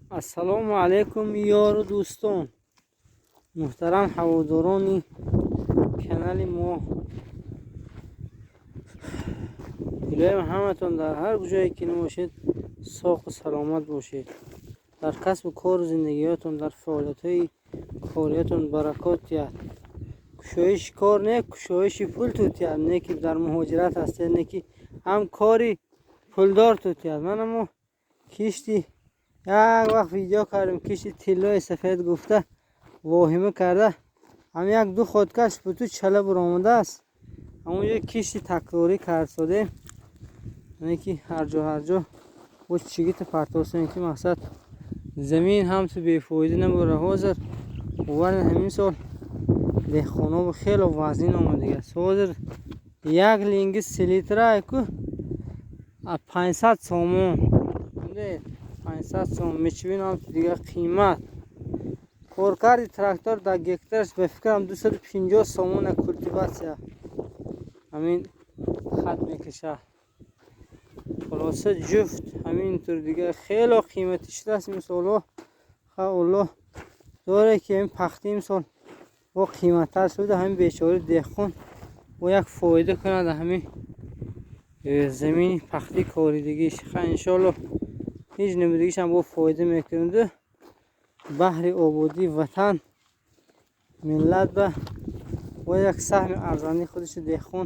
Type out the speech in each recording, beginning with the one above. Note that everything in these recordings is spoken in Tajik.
Ассалому алайкум, ёру дӯстон, муҳтарам ҳаводорони канали мо. Илоҳим, ҳаматон дар ҳар ҷое ки набошед, соқу саломат бошед. Дар касбу кору зиндагиётон, дар фаъолиятҳои кориятон баракот диҳад. Кушоиши кор не, кушоиши пул тутиҳад, не ки дар муҳоҷират ҳастед, не ки ҳам кори пулдор тутиҳад. Мана мо кишти як вақт видео кардем, кишти тиллои сафед гуфта воҳима карда, ҳам як ду ходкаш буту чала буромадааст. Ҳамонҷо кишти такрорӣ кардсодем, яъне ки ҳарҷо ҳарҷо боз чигита партосем, ки мақсад замин ҳамту бефоида набура. Ҳозир бовар, ҳамин сол деҳқоно хело вазнин омадагиаст. Ҳозир як линги селитра ку 500 сомон, 500 сомон мечубин, ҳамту дигар қимат. Коркарди трактор дар гектараш, ба фикрам, 250 сомона культивация ҳамин хат мекашад. Хулоса, ҷуфт ҳамин тур дигар хело қиматӣ шудааст имсолҳо. Аллоҳ доре, ки ҳамин пахти имсол бо қиматтар шуда, ҳамин бечори деҳқон бо як фоида кунад ҳамин замини пахтӣ коридагиш. Иншоалло, ҳеҷ намудагишам бо фоида мекунаду баҳри ободии ватан, миллат ба бо як саҳми арзандаи худашо деҳқон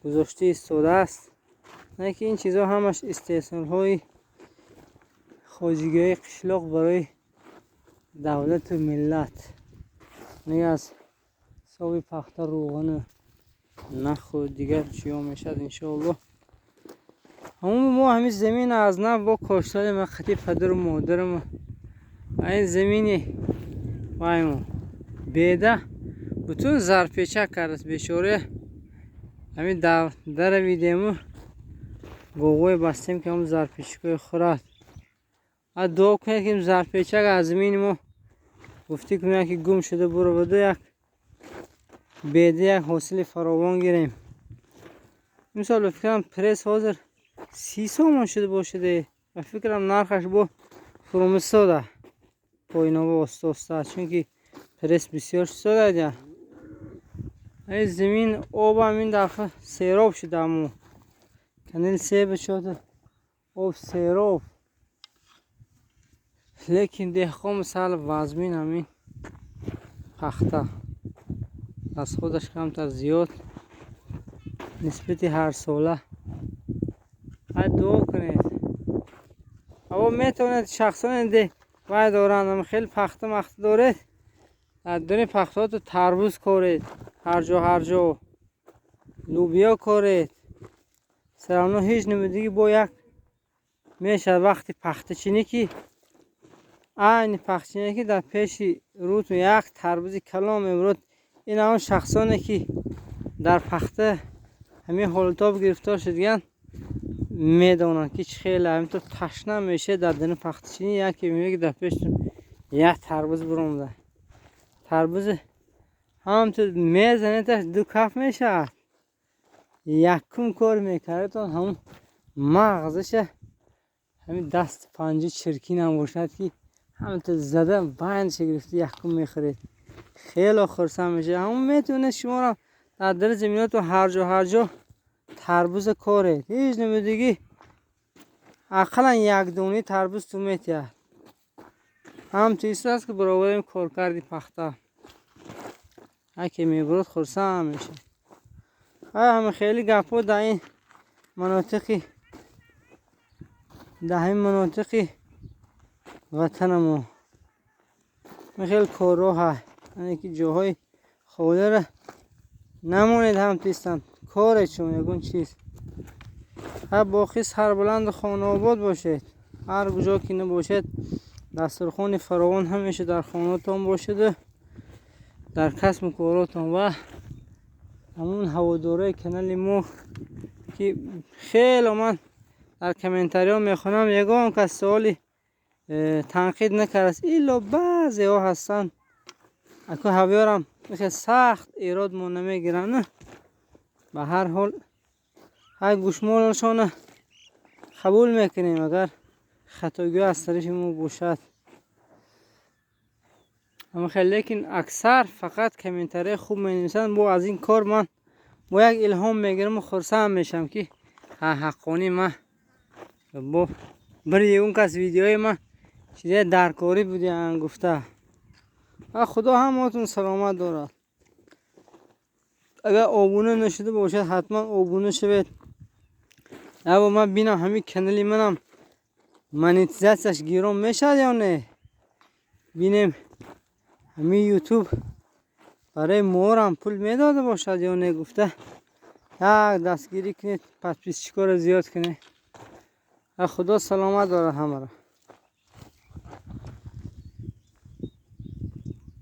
гузошта истодааст. Не ки ин чизҳо ҳамаш истеҳсолҳои хоҷигиҳои қишлоқ барои давлату миллат. Не аз ҳисоби пахта, рӯғану наху дигар чиё мешавад, иншоалло. Ҳамон мо ҳамин замин аз нав бо коштодем, қати падару модарам. Ин замини ваймо беда бутун зарпечак кардааст бечора. Ҳамин даравидему говое бастем, ки ҳам зарпечакҳои хӯрад. А дуо кунед, ки зарпечак аз замини мо гуфтӣ кунед, ки гум шуда бураваду як беда як ҳосили фаровон гирем. Имсол, ба фикрам, пресс ҳозир 30 сомон шуда бошаде. Ба фикрам, нархаш бо фурӯмистода поинова оста оста, чунки пресс бисёр шудада. Ин замин обам ин дафъа сероб шуда, аммо канали себа чота об сероб, лекин деҳқон мисал вазмин. Ҳамин пахта аз худаш камтар зиёд нисбати ҳарсола. Ай дуо кунед, аво метавонед, шахсоне вай доранд, хеле пахта махта доред, дар дуни пахтаҳото тарбуз коред, ҳарҷо ҳарҷо лӯбиё коред. Всё равно ҳеҷ намудагӣ бо як мешавад. Вақти пахтачинӣ, ки айни пахтачинӣ, ки дар пеши рӯтон як тарбузи калон мебурад. Ин ҳамон шахсоне, ки дар пахта ҳамин ҳолатоб гирифтор шудаганд, медонанд, ки чӣ хеле ҳаминтур ташна мешавад. Дар дини пахтачинӣ яке мебинед, ки дар пештон як тарбуз буромада, тарбузи ҳамтур мезанедаш, ду каф мешавад. Якум кор мекардетон, ҳамон мағзаша, ҳамин дасту панҷа чиркинам бошад, ки ҳаминтур зада, бандша гирифта, якум мехӯред, хело хурсанд мешавед. Ҳамон метавонед шуморо дар дари заминотон ҳарҷо ҳарҷо тарбуза коред. Ҳеҷ намудагӣ ақаллан як донаи тарбуз ту метиҳад. Ҳамчун аст, ки баробарим коркарди пахта яке мебурад, хурсанд мешавад. Ҳай, ҳама хеле гапҳо дар ин манотиқи, дар ҳамин манотиқи ватанамо хеле корҳо ҳай, яъне ки ҷоҳои холиро намонед, ҳамтистан коре чун ягон чиз. Ҳар боқӣ сарбаланду хонаобод бошед. Ҳар куҷо ки набошед, дастурхони фаровон ҳамеша дар хонаатон бошаду дар касбу коротон. Ва ҳамон ҳаводорои канали мо, ки хело ман дар комментариҳо мехонам, ягон кас суоли танқид накардааст, илло баъзеҳо ҳастанд, аку ҳавёрам хеле сахт эрод мо намегиранд. Ба ҳар ҳол, ҳай, гӯшмолашона қабул мекунем, агар Хатогиҳо аз тарафи мо бошад. Хеле, лекин аксар фақат комментарияи хуб менависанд. Бо аз ин кор ман бо як илҳом мегирам, хурсанд мешавам, ки ҳаққонӣ ман бо бири ягон кас видеои ман чизае даркорӣ будиан гуфта. Худо ҳамаатон саломат дорад. Агар обуна нашуда бошад, ҳатман обуна шавед. Або ман бинам, ҳамин канали манам монетизатсияш гирон мешавад ё не. Бинем, ҳамин Ютуб барои моорам пул медода бошад ё не гуфта, як дастгирӣ кунед, подписчикоро зиёд кунед. Худо саломат дорад ҳамаро.